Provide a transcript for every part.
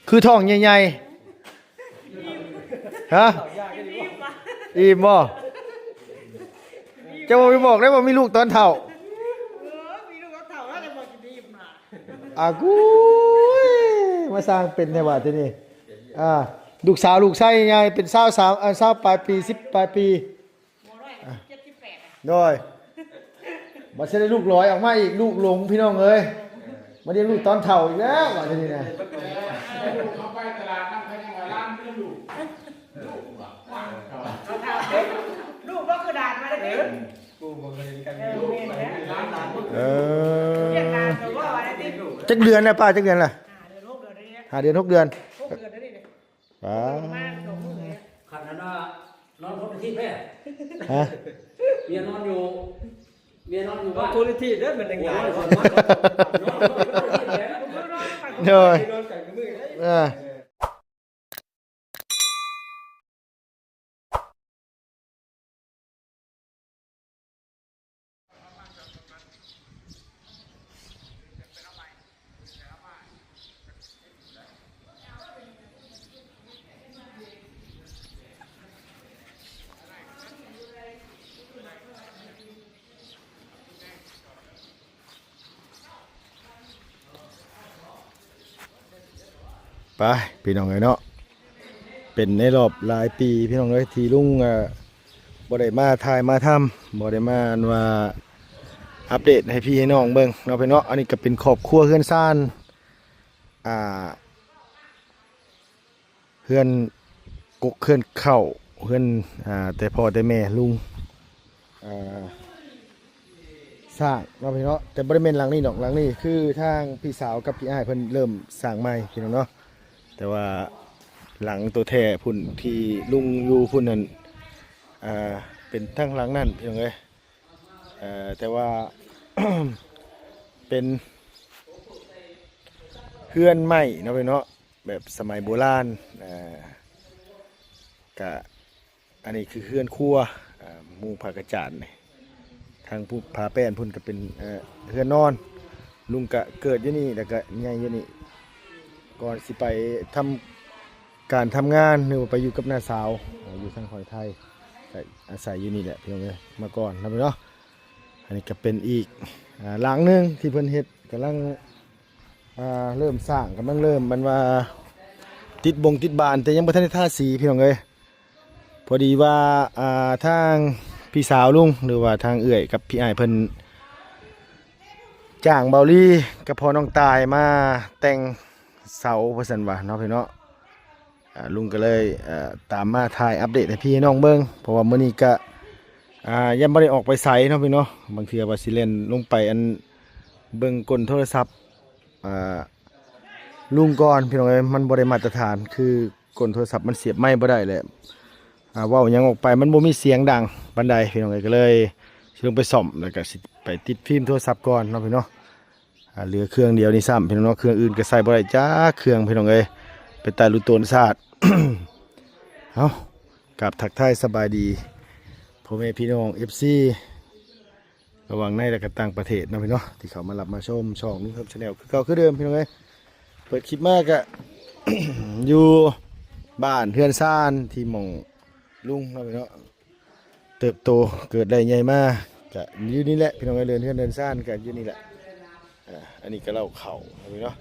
ຄືທ້ອງໃຫຍ່ໆ ຮະ? ອີ່ມບໍ່? ເຈົ້າບໍ່ໄປບອກໄດ້ວ່າມີລູກຕອນເຖົ້າ. ອາ ກຸ້ຍ ມາສ້າງເປັນແທ້ວ່າທີນີ້. ອາ ລູກສາວລູກຊາຍໃຫຍ່ເປັນຊາວສາມ ອາ ຊາວປາຍປີ ສິບປາຍປີ. ໂດຍ ບັດຊິໄດ້ລູກຫຼອຍອອກມາອີກ ລູກຫຼົງພີ່ນ້ອງເອີຍ ມາລ້ຽງລູກຕອນເຖົ້າອີກແລ້ວບັດນີ້ນະ. ເຂົາໄປຕະຫຼາດນຳ ເຂົາຍັງວ່າຫຼານເປັນລູກ ລູກບໍ່ຄືຫຼານມາເດ້. ເອີ ເອີ ຈັກເດືອນແລ້ວປ້າ ຈັກເດືອນລະ? ຫ້າເດືອນ ຫົກເດືອນ ຫົກເດືອນ ຫົກເດືອນ. ປາ ຄັນນັ້ນນະ ນອນຄົນລະທິດແທ້. ຮະ? ເມຍນອນຢູ່ ເມຍນອນຢູ່ບ້ານ ຄົນລະທິດເດີ ມັນຍັງຕາຍ. ໂອ້ຍ ນອນຄົນລະທິດແທ້. ໂດຍ ນອນກັນມື້ເດີ. ເອີ. ໄປພີ່ນ້ອງເອີຍເນາະ ເປັນໃນລອບຫຼາຍປີພີ່ນ້ອງເອີຍ ທີ່ລຸງ ເອີ ບໍ່ໄດ້ມາຖ່າຍມາທຳ ບໍ່ໄດ້ມາ ອັນວ່າ ອັບເດດໃຫ້ພີ່ໃຫ້ນ້ອງເບິ່ງເນາະພີ່ນ້ອງເນາະ. ອັນນີ້ກໍເປັນຄອບຄົວເຮືອນຊານ ອ່າ ເຮືອນກົກເຮືອນເຂົ້າ ເຮືອນ ອ່າ ແຕ່ພໍ່ແຕ່ແມ່ລຸງ ອ່າ ສ້າງເນາະພີ່ນ້ອງເນາະ ແຕ່ບໍ່ໄດ້ແມ່ນຫຼັງນີ້ດອກ. ຫຼັງນີ້ຄືທາງພີ່ສາວກັບພີ່ອ້າຍເພິ່ນເລີ່ມສ້າງໃໝ່ພີ່ນ້ອງເນາະ ແຕ່ວ່າຫຼັງໂຕແທ້ພຸ້ນທີ່ລຸງຢູ່ພຸ້ນນັ້ນ ອ່າ ເປັນທາງຫຼັງນັ້ນພີ່ນ້ອງເອີຍ. ເອີ ແຕ່ວ່າ ເປັນເຮືອນໄມ້ເນາະພີ່ນ້ອງເນາະ ແບບສະໄໝໂບລານ ເອີ ກະ ອັນນີ້ຄືເຮືອນຄົວ ເອີ ມຸງຜ້າກະຈານນີ້ ທາງຜູ້ ຜ້າແປ້ນພຸ້ນກະເປັນ ເອີ ເຮືອນນອນ. ລຸງກະເກີດຢູ່ນີ້ ແລ້ວກະໃຫຍ່ຢູ່ນີ້ ກ່ອນຊິໄປທຳ ການທຳງານ ຫຼືວ່າໄປຢູ່ກັບນ້າສາວ ເອີ ຢູ່ທາງຝັ່ງໄທ ກະອາໄສຢູ່ນີ້ແຫຼະພີ່ນ້ອງເອີຍ ມາກ່ອນເນາະພີ່ເນາະ. ອັນນີ້ກະເປັນອີກ ອ່າ ຫຼັງໜຶ່ງທີ່ເພິ່ນເຮັດ ກຳລັງ ອ່າ ເລີ່ມສ້າງ ກຳລັງເລີ່ມ ແມ່ນວ່າຕິດບົງຕິດບານ ແຕ່ຍັງບໍ່ທັນໄດ້ທາສີພີ່ນ້ອງເອີຍ. ພໍດີວ່າ ອ່າ ທາງພີ່ສາວລຸງ ຫຼືວ່າທາງເອື້ອຍກັບພີ່ອ້າຍເພິ່ນ ຈ້າງເບົາລີກັບພໍ່ນ້ອງຕ່າຍມາແຕ່ງເສົາ ວ່າຊັ້ນວ່າເນາະພີ່ເນາະ. ອ່າ ລຸງກໍເລີຍ ເອີ ຕາມມາຖ່າຍອັບເດດໃຫ້ພີ່ໃຫ້ນ້ອງເບິ່ງ ເພາະວ່າມື້ນີ້ກະ ອ່າ ຍັງບໍ່ໄດ້ອອກໄປໃສເນາະພີ່ເນາະ. ບາງເທື່ອວ່າຊິແລ່ນລົງໄປ ອັນ ເບິ່ງກົ້ນໂທລະສັບ ອ່າ ລຸງກ່ອນພີ່ນ້ອງເອີຍ ມັນບໍ່ໄດ້ມາດຕະຖານ ຄືກົ້ນໂທລະສັບມັນສຽບໄມບໍ່ໄດ້ແຫຼະ ອ່າ ເວົ້າຫຍັງອອກໄປມັນບໍ່ມີສຽງດັງປານໃດພີ່ນ້ອງເອີຍ. ກໍເລີຍຊິລົງໄປສ້ອມ ແລ້ວກໍຊິໄປຕິດຟີມໂທລະສັບກ່ອນເນາະພີ່ເນາະ. ອ່າ ເຫຼືອເຄື່ອງດຽວນີ້ຊ້ຳພີ່ນ້ອງເນາະ ເຄື່ອງອື່ນກໍໃຊ້ບໍ່ໄດ້ຈັກເຄື່ອງພີ່ນ້ອງເອີຍ ໄປຕາຍລຸໂຕນຊາດ. ເອົ້າ ກາບທັກທາຍສະບາຍດີພໍ່ແມ່ພີ່ນ້ອງ ເອັຟຊີ ລະຫວ່າງໃນ ແລະກະຕ່າງປະເທດເນາະພີ່ນ້ອງ ທີ່ເຂົ້າມາຮັບມາຊົມຊ່ອງລຸງເຮີມແຊນແນວ ຄືເກົ່າຄືເດີມພີ່ນ້ອງເອີຍ. ເປີດຄລິບມາກະ ຢູ່ບ້ານເຮືອນຊານທີ່ໝ່ອງລຸງເນາະພີ່ນ້ອງ ເຕີບໂຕເກີດໄດ້ໃຫຍ່ມາກະຢູ່ນີ້ແຫຼະພີ່ນ້ອງເອີຍ. ເຮືອນ ເຮືອນ ເຮືອນຊານກະຢູ່ນີ້ແຫຼະ. ອ່າ ອັນນີ້ກະເລົ້າເຂົ້າເນາະພີ່ນ້ອງ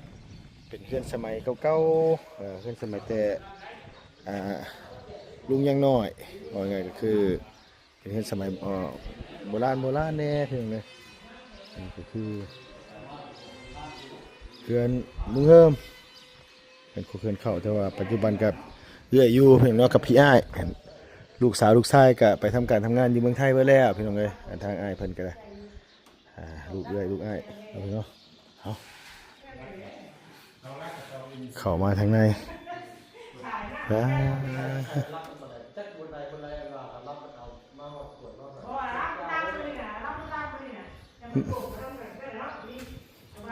ເປັນເຮືອນສະໄໝເກົ່າໆ ເອີ ເຮືອນສະໄໝແຕ່ ອ່າ ລຸງຍັງນ້ອຍ ເວົ້າງ່າຍໆ ກໍຄື ເປັນເຮືອນສະໄໝ ເອີ ໂບລານ ໂບລານແດ່ເພິ່ນເລີຍ. ອັນນີ້ກໍຄືເຮືອນລຸງເຮີມ ເປັນຄົວເຮືອນເຂົ້າ ແຕ່ວ່າປັດຈຸບັນກັບເອື້ອຍຢູ່ເພິ່ນເນາະ ກັບພີ່ອ້າຍ. ລູກສາວລູກຊາຍກໍໄປທຳການທຳງານຢູ່ເມືອງໄທເບິດແລ້ວພີ່ນ້ອງເອີຍ. ອັນທາງອ້າຍເພິ່ນກໍໄດ້ ອ່າ ລູກເອື້ອຍລູກອ້າຍເນາະ. ເຂົ້າມາທາງໃນ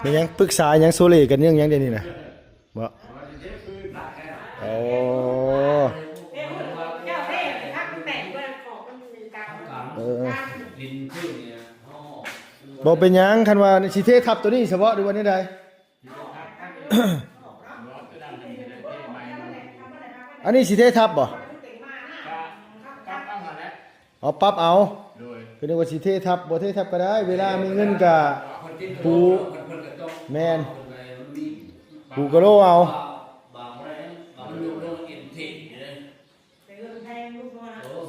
ແມ່ນຫຍັງ ປຶກສາຫຍັງ ໂຊເລກັນເລື່ອງຫຍັງດຽວນີ້ນະ ບໍ່? ໂອ້ ເອີ ບໍ່ເປັນຫຍັງ ຄັນວ່າຊິເທທັບໂຕນີ້ຊະເບາະ ຫຼືວ່າແນວໃດ? ອັນນີ້ຊິເທທັບບໍ່? ເອົາປັບເອົາ. ໂດຍ ຄືນຶກວ່າຊິເທທັບ ບໍ່ເທທັບກໍໄດ້ ເວລາມີເງິນກໍປູ. ແມ່ນ ປູກະໂລເອົາ.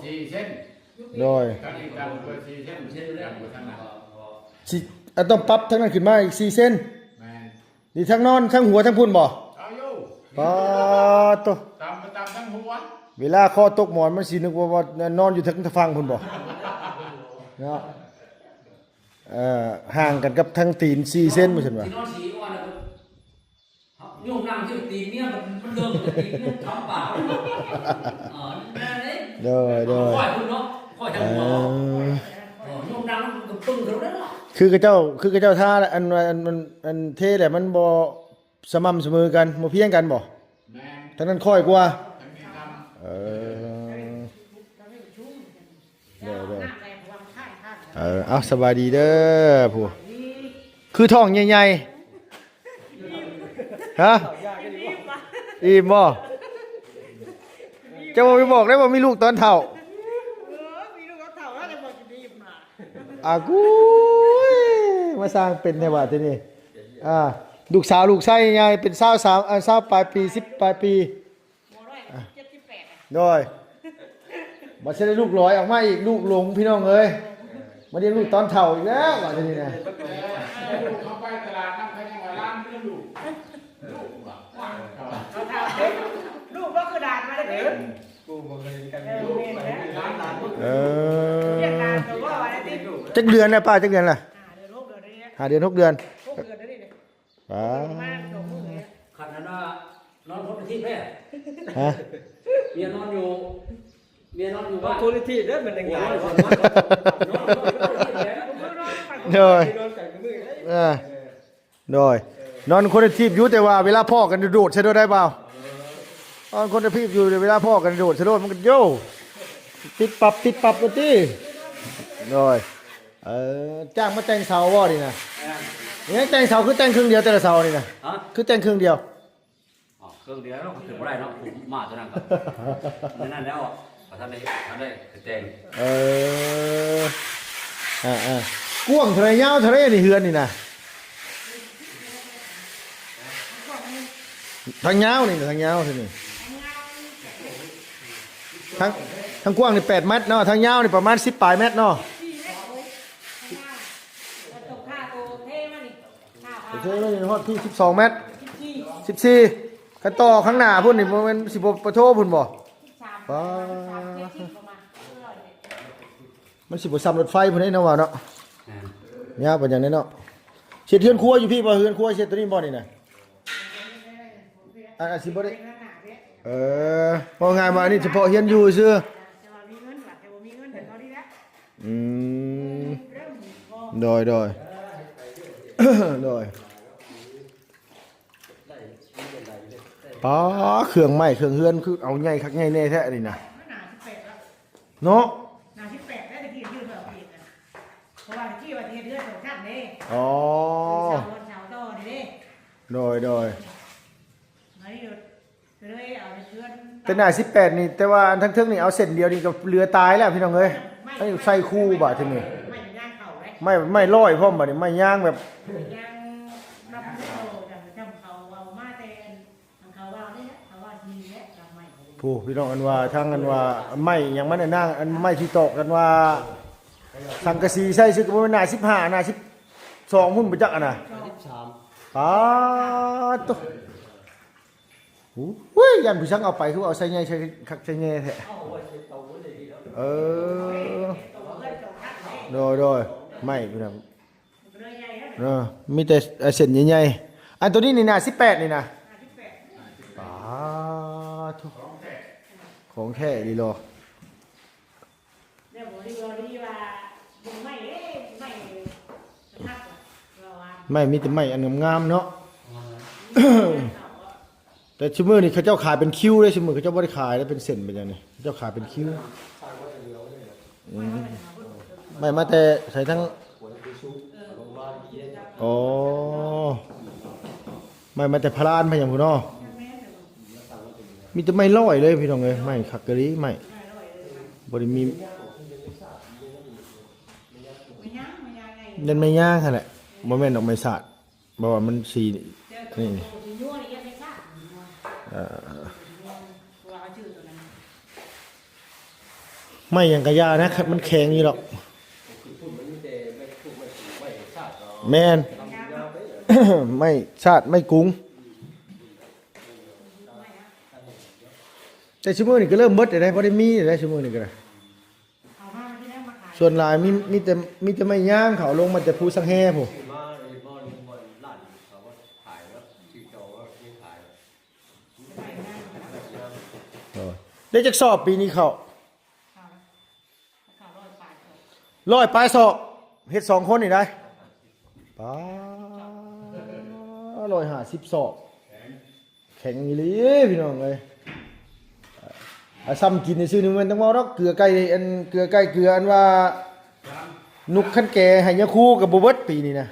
ສີ່ເສັ້ນ. ໂດຍ ຊິ ອາ ຕ້ອງປັບທາງນັ້ນຂຶ້ນມາອີກສີ່ເສັ້ນ. ແມ່ນ ນີ້ທັງນອນ ທັງຫົວ ທັງພຸ້ນບໍ່? ເອົາຢູ່ ປາດໂທ້ ຕຳ ຕຳທັງຫົວ. ເວລາຄໍຕົກໝອນ ມັນຊິນຶກວ່າ ວ່ານອນຢູ່ທາງຝັ່ງພຸ້ນບໍ່? ເນາະ ເອີ ຫ່າງກັນກັບທາງຕີນສີ່ເຊັນ ວ່າຊັ້ນວ່າ. ຊິນອນສີ່ອ່ອນນະ ໂຍມນັ່ງຢູ່ຕີນເມຍ ມັນ ມັນເດີ່ງຕີນເມຍທຳປາກ. ເອີ ແມ່ນເດ້. ໂດຍ ໂດຍ ຂ້ອຍພຸ້ນເນາະ ຂ້ອຍທາງຫົວ. ເອີ ໂຍມນັ່ງມັນກໍປຶ້ງເທົ່ານັ້ນລະ. ຄືເຂົາເຈົ້າ ຄືເຂົາເຈົ້າທາ ອັນ ອັນ ອັນ ອັນເທແຫຼະ ມັນບໍ່ສະໝ່ຳສະເໝີກັນ ບໍ່ພຽງກັນບໍ່? ແມ່ນ ທາງນັ້ນຂ້ອຍກວ່າ. ທາງນີ້ທຳ ເອີ ໂດຍ ໂດຍ ເອີ ເອົາ ສະບາຍດີເດີ ຜູ້ ຄືທ້ອງໃຫຍ່ໆ ຮະ ອີ່ມບໍ່? ເຈົ້າບໍ່ໄປບອກໄດ້ວ່າມີລູກຕອນເຖົ້າ. ອາ ກຸ້ຍ ມາສ້າງເປັນແທ້ວ່າທີນີ້. ອາ ລູກສາວລູກຊາຍໃຫຍ່ເປັນຊາວສາມ ອາ ຊາວປາຍປີ ສິບປາຍປີ. ໂດຍ ບັດຊິໄດ້ລູກຫຼອຍອອກມາອີກ ລູກຫຼົງ ພີ່ນ້ອງເອີຍ ມາລ້ຽງລູກຕອນເຖົ້າອີກແລ້ວ ບັດນີ້ນະ. ເຂົາໄປຕະຫຼາດນຳ ເຂົາຍັງວ່າຫຼານເປັນລູກ ລູກວ່າ ລູກບໍ່ຄືຫຼານມາເດ້. ເອີ ເອີ ຈັກເດືອນແລ້ວປ້າ ຈັກເດືອນລະ? ຫ້າເດືອນ ຫົກເດືອນ ຫ້າເດືອນ ຫົກເດືອນ ຫົກເດືອນ. ປາ ຄັນນັ້ນວ່າ ນອນຄົນລະທີບແທ້. ຮະ ເມຍນອນຢູ່ ເມຍນອນຢູ່ບ້ານ ຄົນລະທີບເດີ ມັນຍັງຫຼາຍ. ໂດຍ ເອີ ໂດຍ ນອນຄົນລະທີບຢູ່ ແຕ່ວ່າເວລາພໍ້ກັນໂດດໃສ່ໂດດໄດ້ບໍ່? ນອນຄົນລະທີບຢູ່ ເວລາພໍ້ກັນໂດດໃສ່ໂດດ ມັນກໍໂຍ ປິບປັບ ປິບປັບໂລດຕິ. ໂດຍ ເອີ ຈ້າງມາແຕ່ງເສົາບໍ່ນີ້ນະ? ເອີ ນີ້ແຕ່ງເສົາ ຄືແຕ່ງເຄິ່ງດຽວແຕ່ລະເສົານີ້ນະ? ຮະ ຄືແຕ່ງເຄິ່ງດຽວ? ອໍ ເຄິ່ງດຽວເນາະ ຂຶ້ນບໍ່ໄດ້ເນາະ ມາຕົວນັ້ນກໍ ໃນນັ້ນແລ້ວ ບໍ່ທັນໄດ້ ທັນໄດ້ແຕ່ງ. ເອີ ອ່າໆ ກວ້າງເທົ່າໃດ ຍາວເທົ່າໃດນີ້ ເຮືອນນີ້ນະ? ທາງຍາວນີ້ນະ ທາງຍາວເທົ່ານີ້ ທາງ ທາງກວ້າງນີ້ແປດແມັດເນາະ ທາງຍາວນີ້ປະມານສິບປາຍແມັດເນາະ. ໂອເຄ ຮອດທີ່ສິບສອງແມັດ ສິບສີ່ ຄັນຕໍ່ຂ້າງໜ້າພຸ້ນນີ້ ບໍ່ແມ່ນຊິບໍ່ປະໂທພຸ້ນບໍ່? ປາ ມັນຊິບໍ່ຊ່ຳລົດໄຟພຸ້ນເດ້ເນາະ ວ່າເນາະ. ຍາວປານຫຍັງເດ້ເນາະ. ເຮັດເຮືອນຄົວຢູ່ພີ້ບໍ່? ເຮືອນຄົວເຮັດຕົວນີ້ບໍ່ນີ້ນະ? ອາ ອາດຊິບໍ່ໄດ້ ເອີ ເວົ້າງ່າຍວ່າອັນນີ້ສະເພາະເຮືອນຢູ່ຊື່. ອືມ ໂດຍ ໂດຍ ໂດຍ. ປາ ເຄື່ອງໄມ້ເຄື່ອງເຮືອນຄືເອົາໃຫຍ່ຄັກໃຫຍ່ແນ່ແທ້ອັນນີ້ນະ ເນາະ. ໜ້າສິບແປດແລ້ວ ຕະກີ້ຢືນແບບນີ້ນະ ເພາະວ່າຕະກີ້ວ່າຊິເຮັດເຮືອນສອງຊັ້ນເດ້. ອໍ ເສົາ ເສົາຕໍ່ນີ້ເດ້. ໂດຍ ໂດຍ. ອັນນີ້ໂດຍ ກໍເລີຍເອົາເຮືອນ ແຕ່ໜ້າສິບແປດນີ້ ແຕ່ວ່າອັນທາງເທິງນີ້ເອົາເສັ້ນດຽວນີ້ກໍເຫຼືອຕາຍແລ້ວພີ່ນ້ອງເອີຍ. ໃຫ້ໃສ່ຄູ່ບາດທີນີ້ ໄມ້ ໄມ້ຮ້ອຍພ້ອມບາດນີ້ ໄມ້ຍາງແບບ ໄມ້ຍາງນຳເຂົາເອົາມາແຕ່ ຜູ້ພີ່ນ້ອງ ອັນວ່າທາງ ອັນວ່າໄມ້ຫຍັງມັນນະນາງ ອັນໄມ້ທີ່ຕອກ ອັນວ່າສັງກະສີໃສ່ຊື່ ກໍບໍ່ແມ່ນໜ້າສິບຫ້າ ໜ້າສິບສອງພຸ້ນບໍ່ຈັກອັນນະ. ປາດໂທ້ ໂອ້ຍ ຢ້ານຜູ້ຊ່າງເອົາໄປ ຄືເອົາໃສ່ໃຫຍ່ ໃສ່ຄັກໃສ່ແນ່ແທ້. ເອີ ໂດຍ ໂດຍ ໄມ້ພີ່ນ້ອງ. ເອີ ມີແຕ່ເສັ້ນໃຫຍ່ໆ ອັນໂຕນີ້ນີ້ນະ ສິບແປດນີ້ນະ. ປາດໂທ້ ຂອງແທ້ອີ່ຫຼີຫຼໍ. ໄມ້ມີແຕ່ໄມ້ອັນງາມໆເນາະ. ແຕ່ຊຸມື້ນີ້ເຂົາເຈົ້າຂາຍເປັນຄິວເດ້ ຊຸມື້ເຂົາເຈົ້າບໍ່ໄດ້ຂາຍແລ້ວເປັນເສັ້ນເປັນຫຍັງນີ້ ເຂົາເຈົ້າຂາຍເປັນຄິວ. ອືມ ໄມ້ມາແຕ່ໃສ ທັງ ອໍ ໄມ້ມາແຕ່ພະລານພະຫຍັງພຸ້ນເນາະ. ມີແຕ່ໄມ້ລອຍເລີຍພີ່ນ້ອງເອີຍ ໄມ້ຄັກກະລີ ໄມ້ ບໍ່ໄດ້ມີ ແມ່ນໄມ້ຍາງຫັ້ນແຫຼະ ບໍ່ແມ່ນດອກໄມ້ສາດ ເພາະວ່າມັນສີນີ້ ເອີ ໄມ້ຫຍັງກະຢ່ານະ ມັນແຂງຢູ່ດອກ ແມ່ນ ໄມ້ສາດ ໄມ້ກຸງ ແຕ່ຊຸມື້ນີ້ກໍເລີ່ມເບິດແລ້ວເດ້ ບໍ່ໄດ້ມີແລ້ວ ຊຸມື້ນີ້ກໍໄດ້ ສ່ວນຫຼາຍມີ ມີແຕ່ ມີແຕ່ໄມ້ຍາງ ເຂົາເອົາລົງມາແຕ່ພູສັງແຮພຸ້ນ ໂດຍ ໄດ້ຈັກສອບປີນີ້ເຂົ້າ? ຮ້ອຍປາຍສອບ ເຮັດສອງຄົນນີ້ໄດ້ ປາ ຮ້ອຍຫ້າສິບສອບ ແຂງອີ່ຫຼີພີ່ນ້ອງເອີຍ ອາ ສ່ຳກິນຊື່ໆ ນີ້ແມ່ນຕ້ອງເວົ້າດອກ ເກືອໄກ່ ອັນ ເກືອໄກ່ເກືອ ອັນວ່າ ນຸກຄັນແກໃຫ້ຍາຄູກໍບໍ່ເບິດປີນີ້ນະ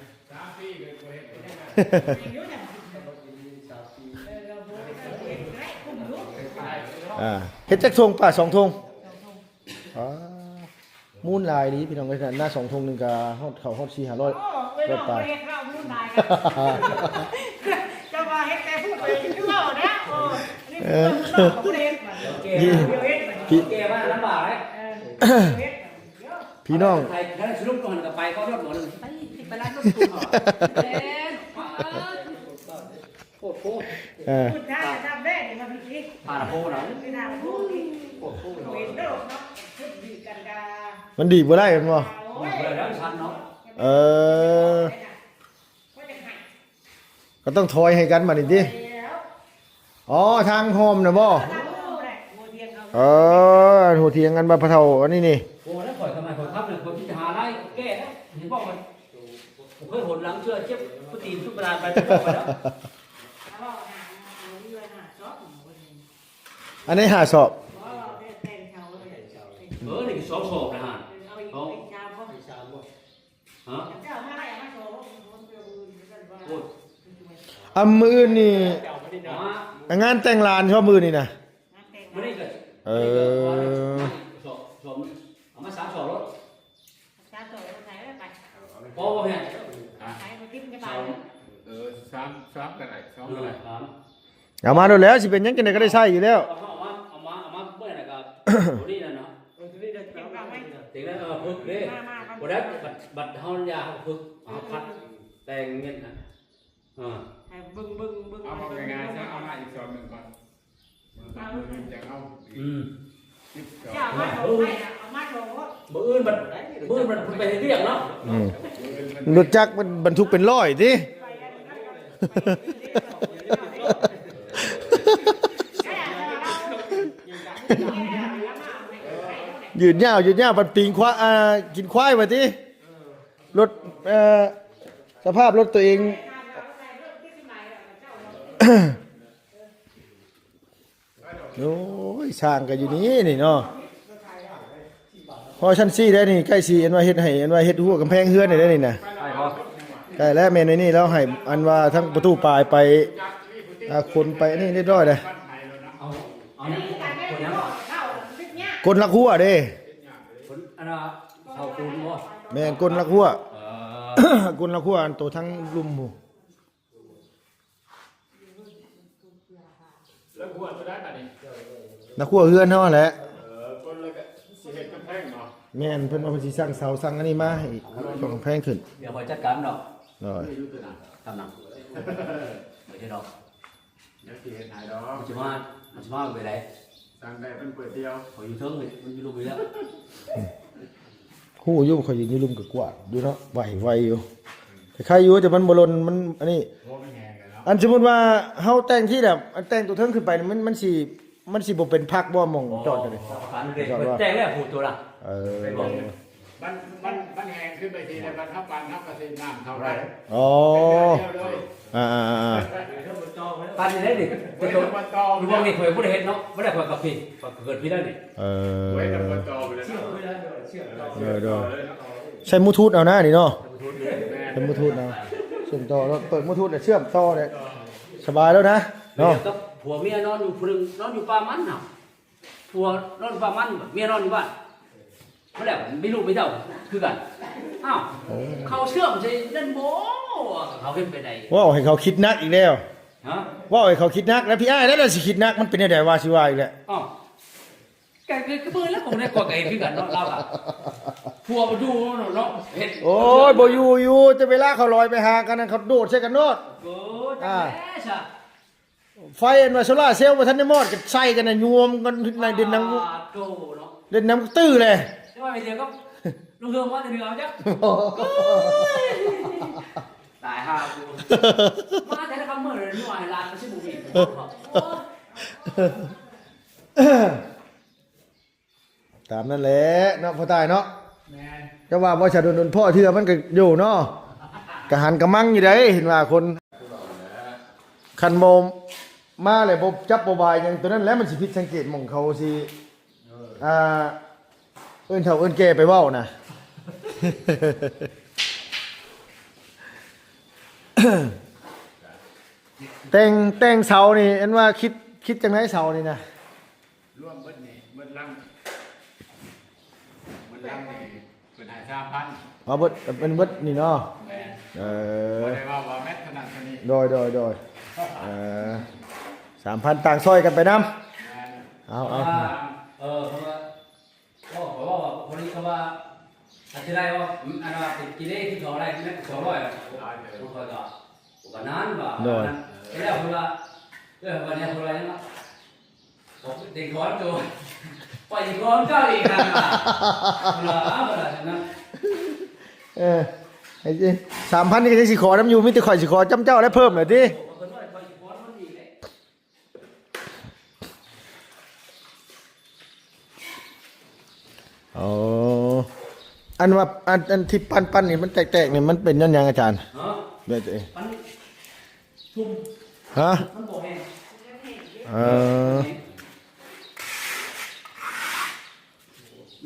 ອ່າ ເຮັດຈັກຖົງ ປາ ສອງຖົງ ອ່າ ມູນຫຼາຍອີ່ຫຼີພີ່ນ້ອງເອີຍ ນາສອງຖົງໜຶ່ງກໍຮອດ ເຂົ້າຮອດສີ່ຫ້າຮ້ອຍ ໂອ້ ເອີ ເຈົ້າວ່າເຮັດແຕ່ຜູ້ຕົວເອງຄືເວົ້ານະ ໂອ້ ອັນນີ້ ເອີ ບໍ່ໄດ້ເຮັດບັດ ແກ່ ດຽວເຮັດບັດ ແກ່ມາລຳບາກເດ້ ເອີ ເຮັດບັດ ພີ່ນ້ອງ ໄປ ຖ້າສະຫຼຸບກໍຫັນກໍໄປ ເພາະລົດໝໍໜຶ່ງ ໄປ ໄປລັດລົດ ເອີ ໂອ້ໂຫ ເອີ ພຸ້ນທາງຈະທຳແດ່ນີ້ມາພິທີ ພາລະໂພນະ ເປັນທາງໂພນີ້ ໂອ້ໂຫ ເຫັນໂດດເນາະ ຄືດີກັນກະ ມັນດີບໍ່ໄດ້ແມ່ນບໍ່? ໂອ້ຍ ບໍ່ໄດ້ແລ້ວຊັ້ນເນາະ ເອີ ກໍຕ້ອງຖອຍໃຫ້ກັນບັດນີ້ຕິ ແລ້ວ ອໍ ທາງຮ່ອມນະບໍ່? ທາງຮ່ອມແຫຼະ ຫົວທຽງເຮົາ ເອີ ຫົວທຽງກັນບັດພະເຖົ້າອັນນີ້ນີ້ ໂອ້ ແລ້ວຂ້ອຍທຳໄມຂ້ອຍທຳແລ້ວ ຂ້ອຍຊິຫາລາຍແກ້ນະ ເຫັນບໍ່? ບໍ່ເຄີຍຫົນຫຼັງເທື່ອ ເຈັບປະຕີນທຸກເວລາໄປ ໄປແລ້ວ ອັນນີ້ຫ້າສອບ ເອີ ນີ້ສອງສອບນະຮະ ສອງ ຮະ ໂອ້ຍ ອາ ມື້ອື່ນນີ້ ເອົາມາ ອາ ງານແຕ່ງຫຼານຊອບມື້ນີ້ນະ ມື້ນີ້ກໍ ເອີ ສອບ ສອບ ເອົາມາສາມສອບໂລດ ສາມສອບໃສ່ໄປ ພໍບໍ່ແມ່ນ ໃສ່ບໍ່ຕິດຈະບາດ ເອີ ສາມ ສາມກໍໄດ້ ສອງກໍໄດ້ ເອີ ສາມ ເອົາມາໂລດແລ້ວ ຊິເປັນຫຍັງ ຈັ່ງໃດກໍໄດ້ໃຊ້ຢູ່ແລ້ວ ເອົາມາ ເອົາມາ ເອົາມາເມື່ອໃດກໍ ຕົວນີ້ແຫຼະເນາະ ເອີ ຕົວນີ້ເດີ ເອົາໄວ້ ເຕັງແລ້ວ ເອີ ເພິກເດ້ ມາ ມາ ບໍ່ໄດ້ ບັດ ບັດເຮົາຢາເຮົາເພິກ ເຮົາພັດແຕ່ງເງິນນະ ເອີ ໃຫ້ເບິ່ງ ເບິ່ງ ເບິ່ງ ເອົາ ເອົາງ່າຍໆຊະ ເອົາມາອີກສອບໜຶ່ງກ່ອນ ເອົາ ມື້ອື່ນຈັ່ງເອົາ ອືມ ສິບສອງ ເຈົ້າເອົາມາໂຊໄວ້ນະ ເອົາມາໂຊໂລດ ມື້ອື່ນບັດ ມື້ອື່ນບັດໄປເຮັດວຽກເນາະ ອືມ ລົດຈັກມັນບັນທຸກເປັນຮ້ອຍຕິ ຍືດຍາວ ຍືດຍາວ ບັດປີງຄວາ ອ່າ ກິນຄວາຍວ່າຕິ ລົດ ເອີ ສະພາບລົດຕົວເອງ ໂອ້ຍ ຊ່າງກໍຢູ່ນີ້ນີ້ເນາະ ພໍຊັ້ນຊີ້ໄດ້ນີ້ ໃກ້ຊິອັນວ່າເຮັດໃຫ້ ອັນວ່າເຮັດຮົ້ວກຳແພງເຮືອນໄດ້ນີ້ນະ ໃກ້ບໍ່? ໃກ້ແລ້ວ ແມ່ນໃນນີ້ລາວໃຫ້ອັນວ່າທັງປະຕູປາຍໄປ ອ່າ ຂົນໄປອັນນີ້ຮຽບຮ້ອຍແລ້ວ ເອົາ ເອົາ ຄົນຍັງ ກົນລັກຮົ້ວເດ້ ຄົນອັນນ່າ ເສົາປູນບໍ່? ແມ່ນ ກົນລັກຮົ້ວ ເອີ ກົນລັກຮົ້ວ ອັນໂຕທັງລຸ່ມພຸ້ນ ແລ້ວຫົວຕົວໃດບາດນີ້? ນັກຫົວເຮືອນເຮົາຫັ້ນແຫຼະ ເອີ ຄົນລະກະຊິເຮັດກຳແພງເນາະ ແມ່ນ ເພິ່ນວ່າເພິ່ນຊິສ້າງເສົາສ້າງອັນນີ້ມາໃຫ້ ເພື່ອກຳແພງຂຶ້ນ ດຽວຂ້ອຍຈັດການດອກ ໂດຍ ຕາມນັ້ນ ບໍ່ເຮັດດອກ ດຽວຊິເຮັດໃຫ້ດອກ ມັນຊິມາ ມັນຊິມາເມື່ອໃດ? ສ້າງໄດ້ເພິ່ນເປີດດຽວ ຂ້ອຍຢູ່ເທິງນີ້ ມັນຢູ່ລຸ່ມນີ້ແລ້ວ ຮູ້ຢູ່ ຂ້ອຍຢືນຢູ່ລຸ່ມກໍກວາດຢູ່ເນາະ ໄວ ໄວຢູ່ ໄຄຢູ່ ແຕ່ມັນບໍ່ຫຼົ່ນ ມັນອັນນີ້ ອັນສົມມຸດວ່າເຮົາແຕ່ງທີ່ແບບ ອັນແຕ່ງຕົວເທິງຂຶ້ນໄປນີ້ ມັນ ມັນຊິ ມັນຊິບໍ່ເປັນພັກບໍ່ ໝ່ອງຈອດກໍໄດ້ ຈອດວ່າ ແຕ່ງແລ້ວ ຜູ້ຕົວລະ ເອີ ມັນ ມັນ ມັນແຫ້ງຂຶ້ນໄປທີລະ ບັດເຮົາປັ່ນເຮົາກໍຊິນ້ຳເຂົ້າໄດ້ ອໍ ເດີ ອ່າໆໆ ປານນີ້ເດ້ນີ້ ໂອ້ຍ ມັນຕໍ່ ຢູ່ບ່ອນນີ້ຂ້ອຍບໍ່ໄດ້ເຮັດເນາະ ບໍ່ໄດ້ ຂ້ອຍກັບພີ້ ຂ້ອຍເກີດພີ້ແລ້ວນີ້ ເອີ ໂອ້ຍ ມັນຕໍ່ໄປແລ້ວ ເດີໆ ໃຊ້ບລູທູດເອົານະນີ້ເນາະ ໃຊ້ບລູທູດເອົາ ເຊື່ອມຕໍ່ ເປີດບລູທູດແລ້ວເຊື່ອມຕໍ່ໄດ້ ສະບາຍແລ້ວນະເນາະ ຜົວເມຍນອນຢູ່ ຜູ້ໜຶ່ງນອນຢູ່ປ່າມັນເນາະ ຜົວນອນປ່າມັນ ເມຍນອນຢູ່ບ້ານ. ມາແລ້ວມີລູກມີເຕົ້າຄືກັນ. ອ້າວ ເຂົາເຊື່ອມໃສ່ນັ້ນບໍ່? ເຂົາເຮັດໄປໄດ້ ເວົ້າໃຫ້ເຂົາຄິດໜັກອີກແລ້ວ. ຮະ? ເວົ້າໃຫ້ເຂົາຄິດໜັກແລ້ວ. ພີ່ອ້າຍແລ້ວ ແລ້ວຊິຄິດໜັກ ມັນເປັນແນວໃດວ່າ ຊິວ່າອີກແລ້ວ. ອ້າວ ກະ ກະ ກະເບິ່ງແລ້ວ ຂອງໃນກອກກະເອຄືກັນເນາະ ລາວກະ ຜົວບໍ່ຢູ່ເນາະ ເນາະ ເຮັດ. ໂອ້ຍ ບໍ່ຢູ່ ຢູ່ ແຕ່ເວລາເຂົາລອຍໄປຫາກັນນັ້ນ ເຂົາໂດດໃສ່ກັນໂລດ. ເອີ ຈັກແລ້ວຊະ. ໄຟອັນວ່າໂຊລາເຊວບໍ່ທັນໄດ້ມອດ ກໍໃສ່ກັນນະ ຍວມກັນໃນເດັ່ນນຳ ໂຕເນາະ ເດັ່ນນຳຕື້ແຫຼະ. ແຕ່ວ່າໄປເທື່ອກໍລົງເຮືອມາແຕ່ເທື່ອເອົາຈັກ ໂອ້ຍ ຕາຍຫ່າກູ ມາແຕ່ລະຄຳເມີຍນີ້ວ່າໃຫ້ຫຼານມັນຊິບໍ່ມີ ໂອ້ຍ. ຕາມນັ້ນແຫຼະເນາະ ພໍ່ຕາຍເນາະ. ແມ່ນ ແຕ່ວ່າບໍ່ສະດົນດົນພໍ້ເທື່ອມັນກໍຢູ່ເນາະ ກະຫັນກະມັງຢູ່ໃດ. ເຫັນວ່າຄົນ ຄັນບໍ່ມາແລ້ວບໍ່ຈັບບໍ່ບາຍຫຍັງ ໂຕນັ້ນແຫຼະມັນຊິຜິດສັງເກດ ໝ່ອງເຂົາຊິ ເອີ ອ່າ ເອີ້ນເຖົ້າເອີ້ນແກ່ໄປເວົ້ານະ. ແຕ່ງ ແຕ່ງເສົານີ້ ອັນວ່າຄິດ ຄິດຈັ່ງໃດເສົານີ້ນະ? ລວມເບິດນີ້ ເບິດຫຼັງ ເບິດຫຼັງນີ້ເພິ່ນໃຫ້ສາມພັນ. ເອົາເບິດ ເປັນເບິດນີ້ເນາະ. ແມ່ນ ເອີ ບໍ່ໄດ້ເວົ້າວ່າແມັດເທົ່ານັ້ນເທົ່ານີ້. ໂດຍ ໂດຍ ໂດຍ ເອີ ສາມພັນ ຕ່າງຊ່ອຍກັນໄປນຳ. ແມ່ນ ເອົາ ເອົາ ເອີ ເພາະວ່າ ເວົ້າ ເວົ້າ ເວົ້າ ພໍດີຄຳວ່າ ອັນທີ່ໄດ້ວ່າ ອັນວ່າເປັນກິເລກິນເຂົ້າໄດ້ແມັດສອງຮ້ອຍ ຂ້ອຍກໍ ກໍນານວ່າ ໂດຍ ແລ້ວເພິ່ນວ່າ ເອີ ເພິ່ນວ່າຫຍັງ ເພິ່ນວ່າຫຍັງວະ ເດັກຂອງໂຈ ໄປຂອງເຈົ້າອີກຫັ້ນນະ ເພິ່ນວ່າ ເພິ່ນວ່າຊັ້ນນະ. ເອີ ໄອ້ ສາມພັນ ນີ້ກໍຍັງຊິຂໍນຳຢູ່ ມີແຕ່ຂ້ອຍຊິຂໍຈຳເຈົ້າແລ້ວເພີ່ມແຫຼະຕິ. ອໍ ອັນວ່າ ອັນ ອັນທີ່ປັ້ນໆນີ້ມັນແຕກໆນີ້ ມັນເປັນຍ້ອນຫຍັງອາຈານ? ຮະ? ແບບ ມັນຊຸ່ມ ຮະ? ມັນບໍ່ແຫ້ງ ເອີ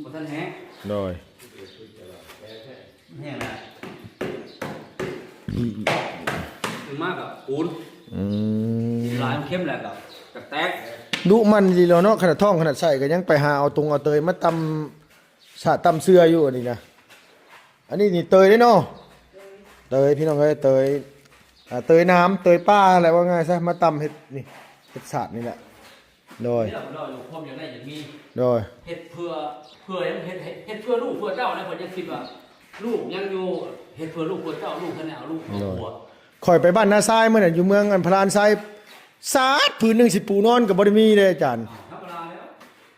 ບໍ່ທັນແຫ້ງ ໂດຍ ແຫ້ງແລ້ວ ອືມ ຄືມາກະປູນ ອືມ ກິນຫຼາຍມັນເຄັມແລ້ວກະຈະແຕກ ດຸໝັ່ນອີ່ຫຼີແລ້ວເນາະ. ຂະໜາດທ້ອງຂະໜາດໄສ້ກະຍັງໄປຫາເອົາຕົງເອົາເຕີຍມາຕຳສາດຕຳເສື່ອຢູ່ ອັນນີ້ນະ. ອັນນີ້ນີ້ເຕີຍເດ້ເນາະ ເຕີຍ ພີ່ນ້ອງເອີຍ ເຕີຍ ອ່າ ເຕີຍນ້ຳ ເຕີຍປ່າແຫຼະ ວ່າງ່າຍຊະ ມາຕຳເຮັດນີ້ ເຮັດສາດນີ້ແຫຼະ. ໂດຍ ເຮົາຢູ່ຄວາມຢາກໄດ້ຢາກມີ ໂດຍ ເຮັດເພື່ອ ເພື່ອຫຍັງ ເຮັດ ເຮັດ ເຮັດເພື່ອລູກເພື່ອເຕົ້ານະ. ຂ້ອຍຍັງຄິດວ່າລູກຍັງຢູ່ ເຮັດເພື່ອລູກເພື່ອເຕົ້າ ລູກຄັນໄດ້ເອົາລູກເອົາຜົວ. ຂ້ອຍໄປບ້ານນາຊາຍມື້ນັ້ນ ຢູ່ເມືອງອັນພະລານໄຊ ສາດພື້ນໜຶ່ງຊິປູນອນກໍບໍ່ໄດ້ມີເດ້ອາຈານ. ທຳມະດາແລ້ວ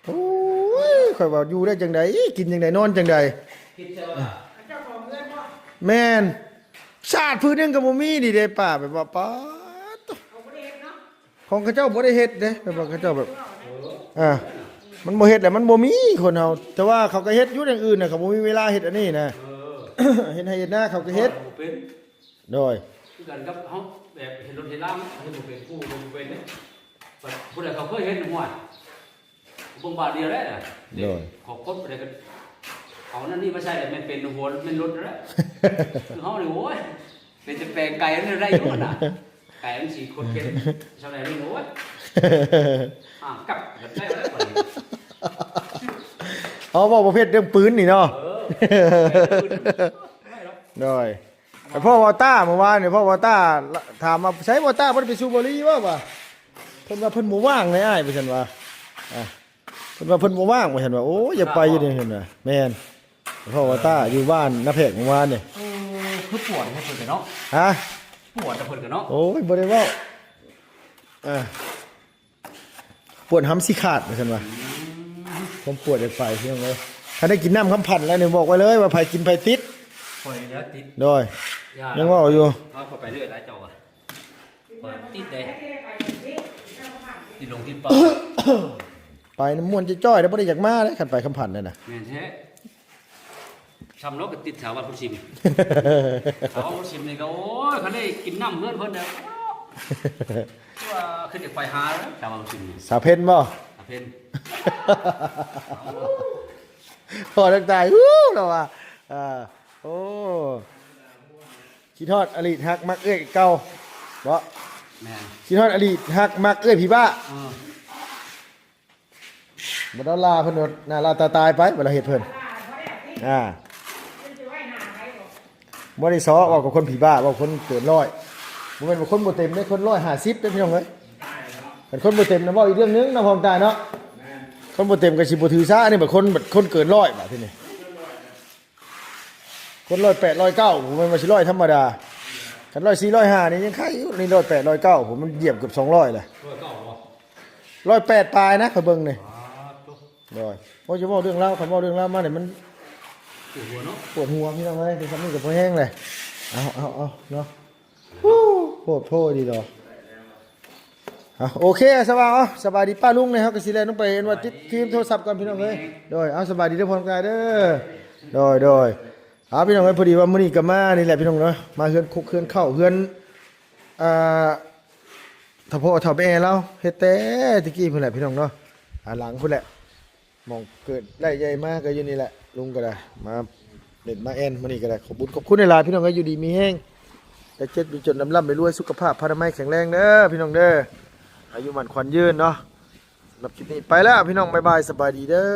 ໂອ້ຍ ຂ້ອຍວ່າຢູ່ໄດ້ຈັ່ງໃດ ກິນຈັ່ງໃດ ນອນຈັ່ງໃດ. ແມ່ນ ສາດພື້ນໜຶ່ງກໍບໍ່ມີນີ້ເດ້ ປ້າ ແບບວ່າ ປາດໂທ້ ຂອງເຂົາເຈົ້າບໍ່ໄດ້ເຮັດເດ້ ແບບວ່າເຂົາເຈົ້າແບບ ອ່າ ມັນບໍ່ເຮັດແລ້ວ ມັນບໍ່ມີຄົນເຮົາ. ແຕ່ວ່າເຂົາກໍເຮັດຢູ່ຢ່າງອື່ນນະ ເຂົາບໍ່ມີເວລາເຮັດອັນນີ້ນະ ເອີ ເຮັດໄຮ່ເຮັດນາເຂົາກໍເຮັດ ເຮັດບໍ່ເປັນ. ໂດຍ ຄືກັນກັບເຮົາ ແບບເຮັດລົດເຮັດລາ ເຮັດບໍ່ເປັນ ຜູ້ບໍ່ເປັນເດ້. ບັດຜູ້ໃດເຂົາເຄີຍເຮັດ ຫ້ວຍ ເບິ່ງບາດດຽວແຫຼະ. ໂດຍ ຂອງຄົນຜູ້ໃດກໍເອົານັ້ນນີ້ມາໃຊ້ແລ້ວ ແມ່ນເປັນຫົວ ແມ່ນລົດແລ້ວ. ຄືເຮົານີ້ ໂອ້ຍ ເປັນແຕ່ແປງໄກ່ ມັນໄດ້ຢູ່ຫັ້ນນະ ໄກ່ມັນຊິຄົດເຄັນ ຊຳໃດນີ້ ໂອ້ຍ ຫ້າມກັບກັນໄດ້ແລ້ວບັດນີ້. ເອົາ ເວົ້າປະເພດເລື່ອງປືນນີ້ເນາະ. ເອີ ໂດຍ ໄປພໍ້ວໍຕ້າມື້ວານນີ້ ພໍ້ວໍຕ້າ ຖາມວ່າ ໃສວໍຕ້າ ບໍ່ໄດ້ໄປສູບບຸຫຼີ່ບໍ່ ວ່າ ເພິ່ນວ່າເພິ່ນບໍ່ວ່າງເລີຍອ້າຍ ວ່າຊັ້ນວ່າ ອ່າ ເພິ່ນວ່າເພິ່ນບໍ່ວ່າງ ວ່າຊັ້ນວ່າ. ໂອ້ຍ ຢາກໄປຢູ່ເດ ເຫັນວ່າ ແມ່ນ ພໍ້ວໍຕ້າຢູ່ບ້ານນາແພກມື້ວານນີ້. ເອີ ຄືປວດໃຫ້ເພິ່ນກະເນາະ ຮະ ປວດໃຫ້ເພິ່ນກະເນາະ. ໂອ້ຍ ບໍ່ໄດ້ເວົ້າ ອ່າ ປວດຫຳຊິຂາດ ວ່າຊັ້ນວ່າ. ອືມ ຄວາມປວດຢາກໄປ ພີ່ນ້ອງເອີຍ. ຄັນໄດ້ກິນນ້ຳຄຳພັນແລ້ວນີ້ ບອກໄວ້ເລີຍວ່າໃຜກິນໃຜຕິດ. ຂ້ອຍແລ້ວຕິດ ໂດຍ ຢ້ານ ຍັງເວົ້າຢູ່ ເອົາຂ້ອຍໄປເລື້ອຍຫຼາຍເຈົ້າວ່າ ຂ້ອຍຕິດເດ້ ຕິດຫຼົງຕິດປ່າ. ໄປນຳມ່ວນຈ້ອຍໆ ແລ້ວບໍ່ໄດ້ຢາກມາເດ້ ຄັນໄປຄຳພັນນັ້ນນະ. ແມ່ນແທ້. ຊຳເນາະ ກໍຕິດສາວວັດພຸດຊິມ ສາວວັດພຸດຊິມນີ້ກໍ ໂອ້ຍ ຄັນໄດ້ກິນນ້ຳເຮືອນເພິ່ນນະ ຄືວ່າຄືຢາກໄປຫາສາວວັດພຸດຊິມນີ້. ສາວເພັນບໍ່? ສາວເພັນ ພໍ້ທັກທາຍ ຮູ້ ລາວວ່າ ເອີ ໂອ້ ຄິດຮອດອະລີດຮັກມັກເອື້ອຍເກົ່າເບາະ. ແມ່ນ ຄິດຮອດອະດີດຮັກມັກເອື້ອຍຜີບ້າ. ເອີ ບໍ່ດອນລາເພິ່ນໂດດ ໜ້າລາຕາຕາຍໄປ ບໍ່ລະເຮັດເພິ່ນ ອ່າ ບໍ່ໄດ້ເຊາະ ເວົ້າກັບຄົນຜີບ້າ ເວົ້າຄົນເກີນຮ້ອຍ ບໍ່ແມ່ນວ່າຄົນບໍ່ເຕັມເດ້ ຄົນຮ້ອຍຫ້າສິບເດ້ ພີ່ນ້ອງເອີຍ. ຄັນຄົນບໍ່ເຕັມນະ ເວົ້າອີກເລື່ອງໜຶ່ງເນາະ ພໍ່ຕາເນາະ. ຄົນບໍ່ເຕັມກໍຊິບໍ່ຖືສາ ອັນນີ້ບັດຄົນ ບັດຄົນເກີນຮ້ອຍ ບາດທີນີ້ ຄົນຮ້ອຍແປດ ຮ້ອຍເກົ້າ ບໍ່ແມ່ນວ່າຊິຮ້ອຍທຳມະດາ. ຄັນຮ້ອຍສີ່ ຮ້ອຍຫ້ານີ້ຍັງໄຄຢູ່ ນີ້ຮ້ອຍແປດ ຮ້ອຍເກົ້າ ໂອ້ໂຫ ມັນຢຽບເກືອບສອງຮ້ອຍແລ້ວ. ຮ້ອຍເກົ້າບໍ່? ຮ້ອຍແປດປາຍນະ ຂ້ອຍເບິ່ງນີ້. ໂດຍ ໂອ້ຍ ຈະເວົ້າເລື່ອງລາວ ຄັນເວົ້າເລື່ອງລາວມານີ້ມັນ ປວດຫົວເນາະ ປວດຫົວ ພີ່ນ້ອງເອີຍ ແຕ່ຊ່ຳນີ້ກໍພໍແຮງແຫຼະ. ເອົາ ເອົາ ເອົາເນາະ ໂອ້ ໂພດໂພດີດອກ. ເອົາ ໂອເຄ ສະບາຍ ເອົາ ສະບາຍດີປ້າລຸງເນາະ ເຮົາກໍຊິແລ່ນລົງໄປ ເຫັນວ່າຕິດຟີມໂທລະສັບກ່ອນ ພີ່ນ້ອງເອີຍ. ໂດຍ ເອົາ ສະບາຍດີເດີ ພໍ່ກາຍເດີ. ໂດຍ ໂດຍ ເອົາ ພີ່ນ້ອງເອີຍ ພໍດີວ່າມື້ນີ້ກໍມານີ້ແຫຼະ ພີ່ນ້ອງເນາະ ມາເຮືອນຄົກເຮືອນເຂົ້າ ເຮືອນ ອ່າ ຖ້າພໍ່ເຖົ້າແມ່ລາວເຮັດແຕ່ແຕ່ກີ້ພຸ້ນແຫຼະ ພີ່ນ້ອງເນາະ ອາ ຫຼັງພຸ້ນແຫຼະ ໝ່ອງເກີດໄດ້ໃຫຍ່ມາກໍຢູ່ນີ້ແຫຼະ. ລຸງກໍໄດ້ມາເຫຼັ້ນມາແອ່ນ ມື້ນີ້ກໍໄດ້ ຂອບບຸນຂອບຄຸນຫຼາຍໆ ພີ່ນ້ອງເອີຍ ຢູ່ດີມີແຮງ ຢ່າເຈັບຢ່າຈົນ ລ່ຳໆລວຍໆ ສຸຂະພາບພະນາໄມແຂງແຮງເດີ ພີ່ນ້ອງເດີ ອາຍຸໝັ້ນຂວັນຍືນເນາະ. ສຳລັບຄລິບນີ້ໄປແລ້ວ ພີ່ນ້ອງ ບາຍບາຍ ສະບາຍດີເດີ.